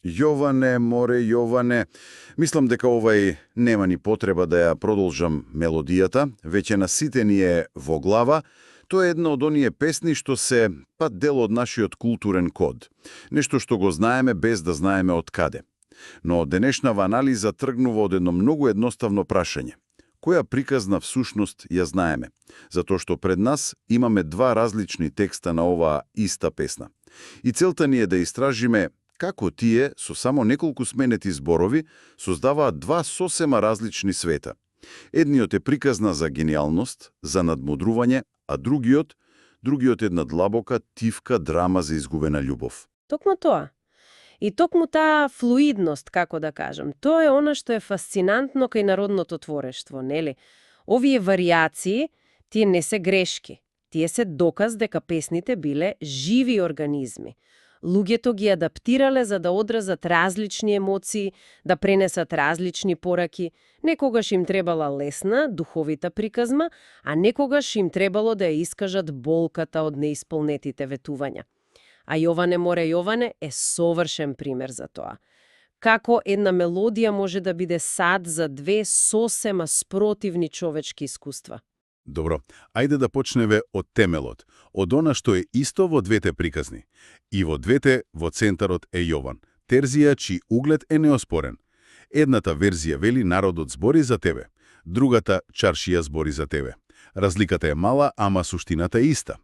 Јоване, море, Јоване, мислам дека овај нема ни потреба да ја продолжам мелодијата, веќе наситени е во глава. Тоа е една од оние песни што се дел од нашиот културен код. Нешто што го знаеме без да знаеме од каде. Но денешнава анализа тргнува од едно многу едноставно прашање. Која приказна всушност ја знаеме? Затоа што пред нас имаме два различни текста на оваа иста песна. И целта ни е да истражиме како тие, со само неколку сменети зборови, создаваат два сосема различни света. Едниот е приказна за гениалност, за надмудрување, а другиот една длабока, тивка драма за изгубена љубов. Токму тоа. И токму таа флуидност, како да кажам, тоа е она што е фасцинантно кај народното творештво, нели? Овие варијации, тие не се грешки. Тие се доказ дека песните биле живи организми. Луѓето ги адаптирале за да одразат различни емоции, да пренесат различни пораки. Некогаш им требала лесна, духовита приказма, а некогаш им требало да ја искажат болката од неисполнетите ветувања. А Јоване, море, Јоване е совршен пример за тоа. Како една мелодија може да биде сад за две сосема спротивни човечки искуства. Добро, ајде да почнеме од темелот, од она што е исто во двете приказни. И во двете во центарот е Јован, терзија чиј углед е неоспорен. Едната верзија вели народот збори за тебе, другата чаршија збори за тебе. Разликата е мала, ама суштината е иста.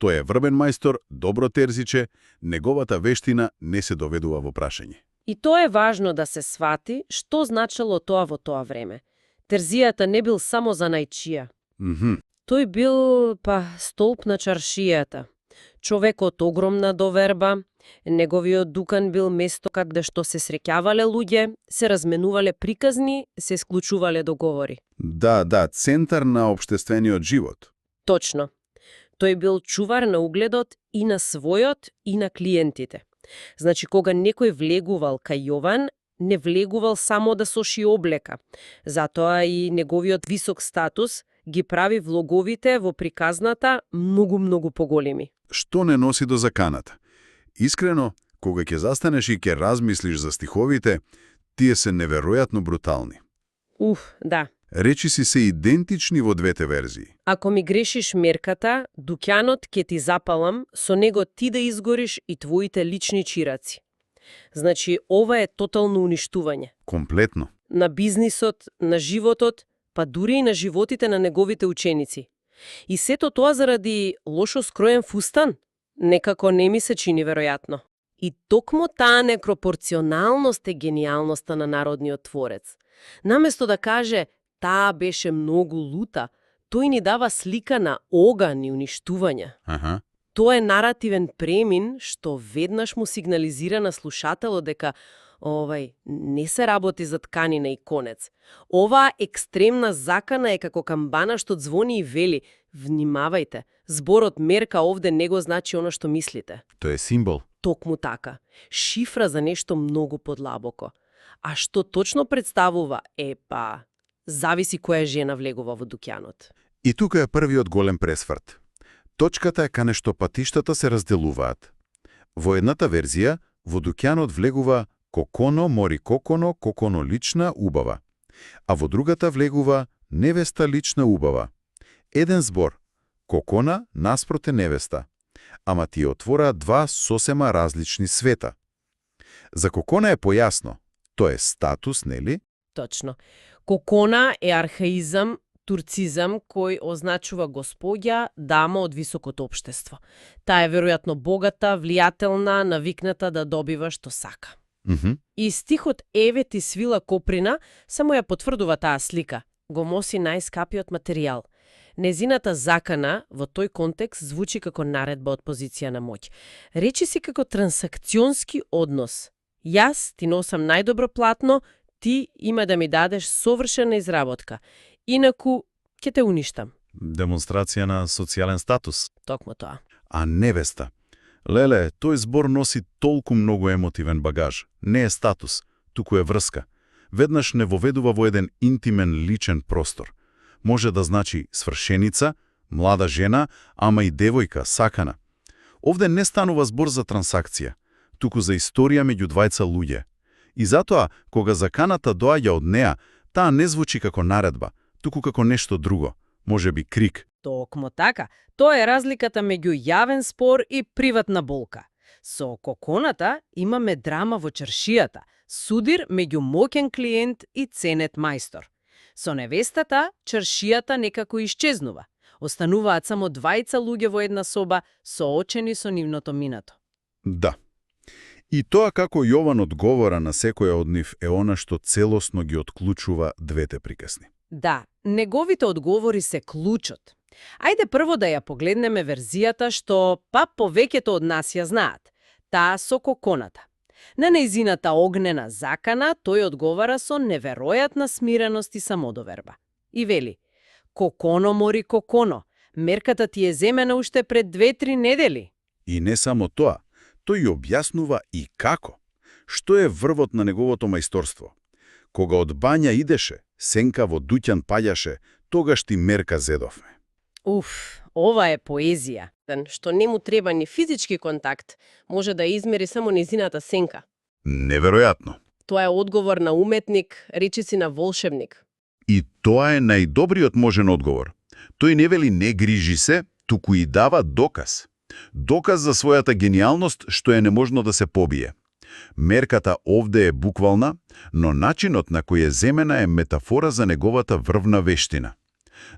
Тој е врбен мајстор, добро терзиче, неговата вештина не се доведува во прашање. И тоа е важно да се свати што значело тоа во тоа време. Терзијата не бил само за најчија. Тој бил, столб на чаршијата. Човек од огромна доверба, неговиот дукан бил место каде што се среќавале луѓе, се разменувале приказни, се склучувале договори. Да, центар на општествениот живот. Точно. Тој бил чувар на угледот и на својот и на клиентите. Значи, кога некој влегувал кај Јован, не влегувал само да соши облека. Затоа и неговиот висок статус ги прави влоговите во приказната многу поголеми. Што не носи до заканата? Искрено, кога ќе застанеш и ќе размислиш за стиховите, тие се неверојатно брутални. Да. Речиси се идентични во двете верзии. Ако ми грешиш мерката, дуќанот ќе ти запалам, со него ти да изгориш и твоите лични чираци. Значи, ова е тотално уништување. Комплетно. На бизнисот, на животот, дури и на животите на неговите ученици. И сето тоа заради лошо скроен фустан? Некако не ми се чини веројатно. И токму таа непропорционалност е гениалноста на народниот творец. Наместо да каже таа беше многу лута, тој ни дава слика на оган и уништување. Тоа е наративен премин што веднаш му сигнализира на слушателот дека не се работи за тканина и конец. Оваа екстремна закана е како камбана што звони и вели: внимавајте, зборот мерка овде не го значи оно што мислите. Тоа е символ. Токму така. Шифра за нешто многу подлабоко. А што точно представува, зависи која жена влегува во дуќанот. И тука е првиот голем пресврт. Точката е каде што патиштата се разделуваат. Во едната верзија, во дуќанот влегува Коконо, мори Коконо, Коконо лична, убава. А во другата влегува невеста лична, убава. Еден збор, Кокона наспроте невеста. Ама ти отвораат два сосема различни света. За Кокона е појасно. Тоа е статус, нели? Точно. Кокона е архаизам, турцизам кој означува господја, дама од високото општество. Таа е веројатно богата, влијателна, навикната да добива што сака. И стихот Еве ти свила коприна само ја потврдува таа слика. Го носи најскапиот материјал. Незината закана во тој контекст звучи како наредба од позиција на моќ. Речи си како трансакционски однос. Јас ти носам најдобро платно, ти има да ми дадеш совршена изработка. Инаку ќе те уништам. Демонстрација на социјален статус. Токму тоа. А невеста? Леле, тој збор носи толку многу емотивен багаж. Не е статус, туку е врска. Веднаш не воведува во еден интимен личен простор. Може да значи свршеница, млада жена, ама и девојка, сакана. Овде не станува збор за трансакција. туку за историја меѓу двајца луѓе. И затоа, кога заканата доаѓа од неа, таа не звучи како наредба, туку како нешто друго, можеби крик. Токму така. Тоа е разликата меѓу јавен спор и приватна болка. Со коконата имаме драма во чаршијата, судир меѓу моќен клиент и ценет мајстор. Со невестата, чаршијата некако исчезнува. Остануваат само двајца луѓе во една соба, соочени со нивното минато. Да. И тоа како Јован одговора на секоја од нив е она што целосно ги отклучува двете приказни. Да, неговите одговори се клучот. Ајде прво да ја погледнеме верзијата што повеќето од нас ја знаат. Таа со коконата. На нејзината огнена закана тој одговара со неверојатна смиреност и самодоверба. И вели: "Коконо мори коконо, мерката ти е земена уште пред 2-3 недели." И не само тоа, тој објаснува и како. Што е врвот на неговото мајсторство? Кога од бања идеше, сенка во дуќан паѓаше, тогаш ти мерка зедовме. Уф, ова е поезија. Што не му треба ни физички контакт, може да измери само низината сенка. Неверојатно. Тоа е одговор на уметник, речиси на волшебник. И тоа е најдобриот можен одговор. Тој не вели не грижи се, туку и дава доказ. Доказ за својата гениалност што е неможно да се побие. Мерката овде е буквална, но начинот на кој е земена е метафора за неговата врвна вештина.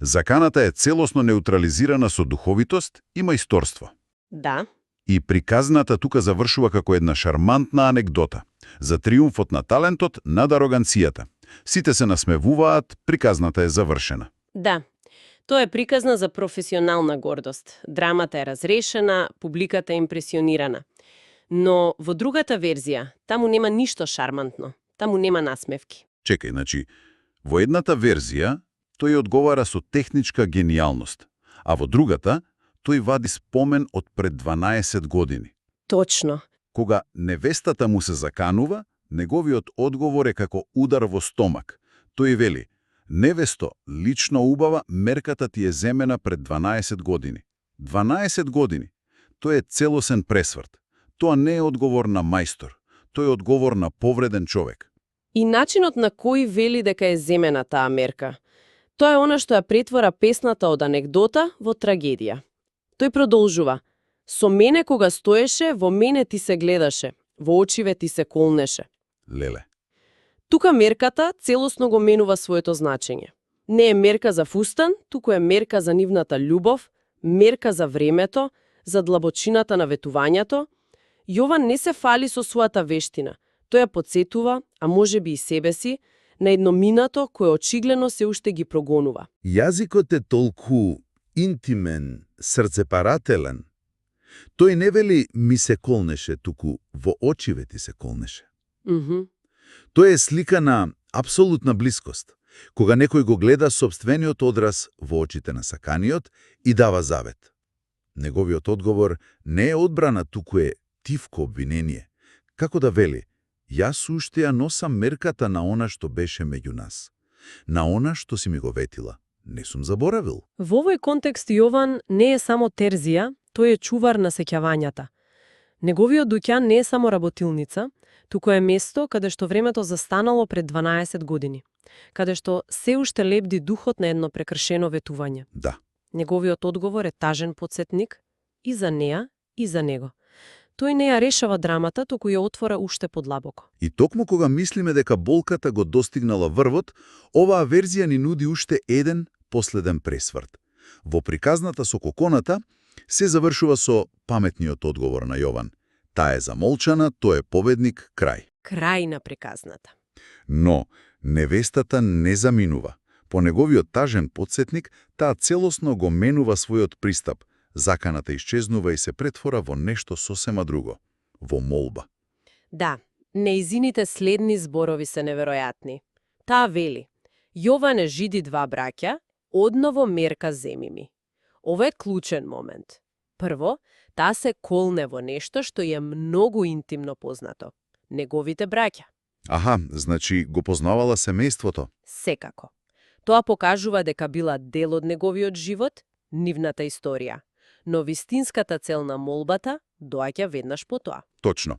Заканата е целосно неутрализирана со духовитост и мајсторство. Да. И приказната тука завршува како една шармантна анекдота за триумфот на талентот над ароганцијата. Сите се насмевуваат, приказната е завршена. Да. Тоа е приказна за професионална гордост. Драмата е разрешена, публиката е импресионирана. Но во другата верзија, таму нема ништо шармантно. Таму нема насмевки. Чекај, значи, во едната верзија тој одговара со техничка гениалност, а во другата тој вади спомен од пред 12 години. Точно. Кога невестата му се заканува, неговиот одговор е како удар во стомак. Тој вели: "Невесто, лично убава, мерката ти е земена пред 12 години." 12 години. Тоа е целосен пресврт. Тоа не е одговор на мајстор. Тој е одговор на повреден човек. И начинот на кој вели дека е земена таа мерка. Тоа е она што ја претвора песната од анекдота во трагедија. Тој продолжува: "Со мене кога стоеше, во мене ти се гледаше, во очиве ти се колнеше." Леле. Тука мерката целосно го менува своето значење. Не е мерка за фустан, туку е мерка за нивната љубов, мерка за времето, за длабочината на ветувањето. Јован не се фали со својата вештина. Тој ја подсетува, а можеби и себе си, на едно минато кое очигледно се уште ги прогонува. Јазикот е толку интимен, срцепарателен. Тој не вели ми се колнеше, туку во очиве ти се колнеше. Тој е слика на апсолутна блискост, кога некој го гледа собствениот одраз во очите на саканиот и дава завет. Неговиот одговор не е одбрана, туку е тивко обвинение. Како да вели: "Јас уште ја носам мерката на она што беше меѓу нас. На она што си ми го ветила. Не сум заборавил." Во овој контекст Јован не е само терзија, тој е чувар на сеќавањата. Неговиот дуќан не е само работилница, туку е место каде што времето застанало пред 12 години, каде што се уште лебди духот на едно прекршено ветување. Да. Неговиот одговор е тажен потсетник и за неа, и за него. Тој не ја решава драмата, туку ја отвора уште подлабоко. И токму кога мислиме дека болката го достигнала врвот, оваа верзија ни нуди уште еден последен пресврт. Во приказната со коконата се завршува со паметниот одговор на Јован. Таа е замолчана, тој е победник, крај. Крај на приказната. Но невестата не заминува. По неговиот тажен подсетник, таа целосно го менува својот пристап. Заканата исчезнува и се претвора во нешто сосема друго. Во молба. Да, неизините следни зборови се неверојатни. Таа вели: "Јоване жиди два браќа, одново мерка земи ми." Ова е клучен момент. Прво, таа се колне во нешто што е многу интимно познато. Неговите браќа. Аха, значи го познавала семејството. Секако. Тоа покажува дека била дел од неговиот живот, нивната историја. Но вистинската цел на молбата доаѓа веднаш потоа. Точно.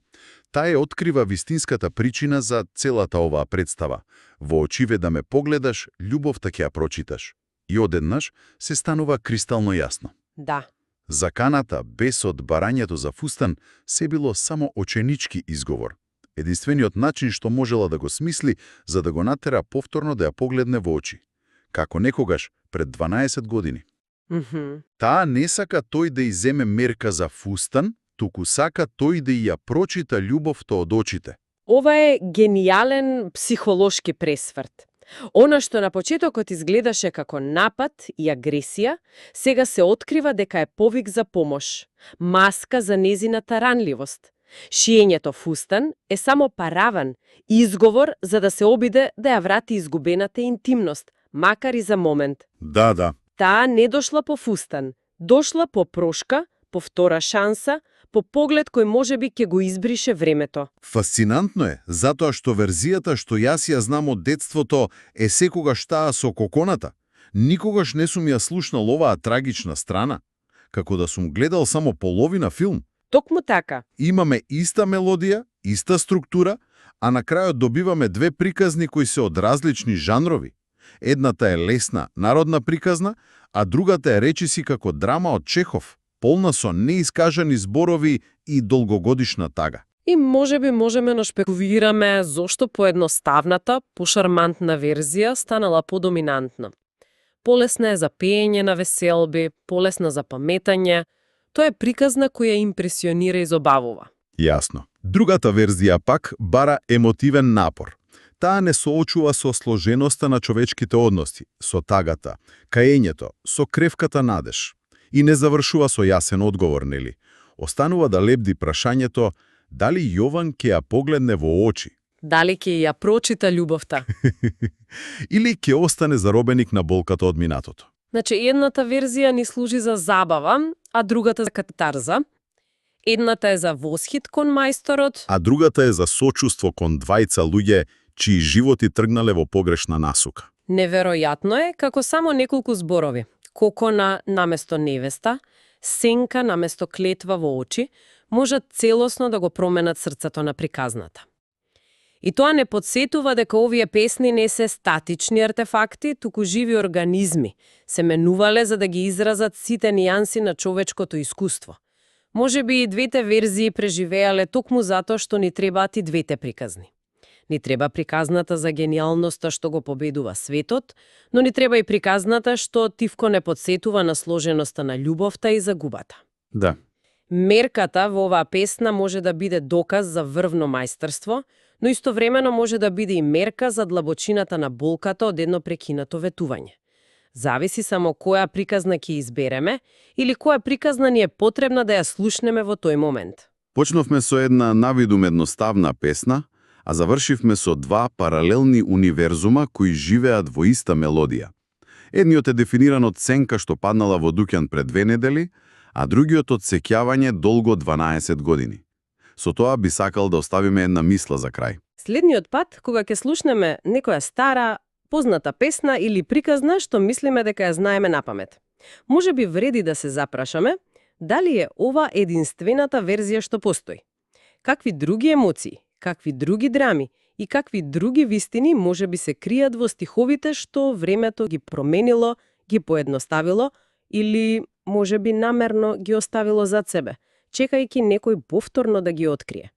Таа открива вистинската причина за целата оваа представа. Во очиве да ме погледаш, љубовта ќе ја прочиташ. И одеднаш се станува кристално јасно. Да, Заканата, бесот, барањето за фустан се било само оченички изговор. Единствениот начин што можела да го смисли за да го натера повторно да ја погледне во очи. Како некогаш пред 12 години. Таа не сака тој да иземе мерка за фустан, туку сака тој да ја прочита љубовта од очите. Ова е гениален психолошки пресврт. Она што на почетокот изгледаше како напад и агресија, сега се открива дека е повик за помош, маска за незината ранливост. Шиењето фустан е само параван, изговор за да се обиде да ја врати изгубената интимност, макар и за момент. Да. Таа не дошла по фустан, дошла по прошка, по втора шанса, по поглед кој можеби ќе го избрише времето. Фасцинантно е, затоа што верзијата што јас ја знам од детството е секогаш таа со коконата. Никогаш не сум ја слушнал оваа трагична страна, како да сум гледал само половина филм. Токму така. Имаме иста мелодија, иста структура, а на крајот добиваме две приказни кои се од различни жанрови. Едната е лесна, народна приказна, а другата е речиси како драма од Чехов, полна со неискажани зборови и долгогодишна тага. И можеби можеме да шпекулираме зошто поедноставната, пошармантна верзија станала подоминантна. Полесна е за пеење на веселби, полесна за паметање. Тоа е приказна која импресионира и забавува. Јасно. Другата верзија пак бара емотивен напор. Таа не соочува со сложеноста на човечките односи, со тагата, каењето, со кревката надеж. И не завршува со јасен одговор, нели? Останува да лебди прашањето дали Јован ќе ја погледне во очи. Дали ќе ја прочита љубовта? Или ќе остане заробеник на болката од минатото. Значи, едната верзија ни служи за забава, а другата за катарза. Едната е за восхит кон мајсторот, А другата е за сочувство кон двајца луѓе чии животи тргнале во погрешна насока. неверојатно е како само неколку зборови. Кокона наместо невеста, сенка наместо клетва во очи, можат целосно да го променат срцето на приказната. И тоа не подсетува дека овие песни не се статични артефакти, туку живи организми, се менувале за да ги изразат сите нијанси на човечкото искуство. Можеби и двете верзии преживеале токму затоа што ни требаат и двете приказни. Ни треба приказната за гениалноста што го победува светот, но ни треба и приказната што тивко не подсетува на сложеноста на љубовта и загубата. Да. Мерката во оваа песна може да биде доказ за врвно мајсторство, но истовремено може да биде и мерка за длабочината на болката од едно прекинато ветување. Зависи само која приказна ќе избереме или која приказна ни е потребна да ја слушнеме во тој момент. Почнавме со една навидум едноставна песна, а завршивме со два паралелни универзума кои живеат во иста мелодија. Едниот е дефиниран од сенка што паднала во Дуќан пред 2 недели, а другиот од сеќавање долго 12 години. Со тоа би сакал да оставиме една мисла за крај. Следниот пат, кога ќе слушнеме некоја стара, позната песна или приказна што мислиме дека ја знаеме напамет, може би вреди да се запрашаме дали е ова единствената верзија што постои. Какви други емоции, какви други драми и какви други вистини може би се кријат во стиховите што времето ги променило, ги поедноставило или може би намерно ги оставило зад себе, чекајќи некој повторно да ги открие.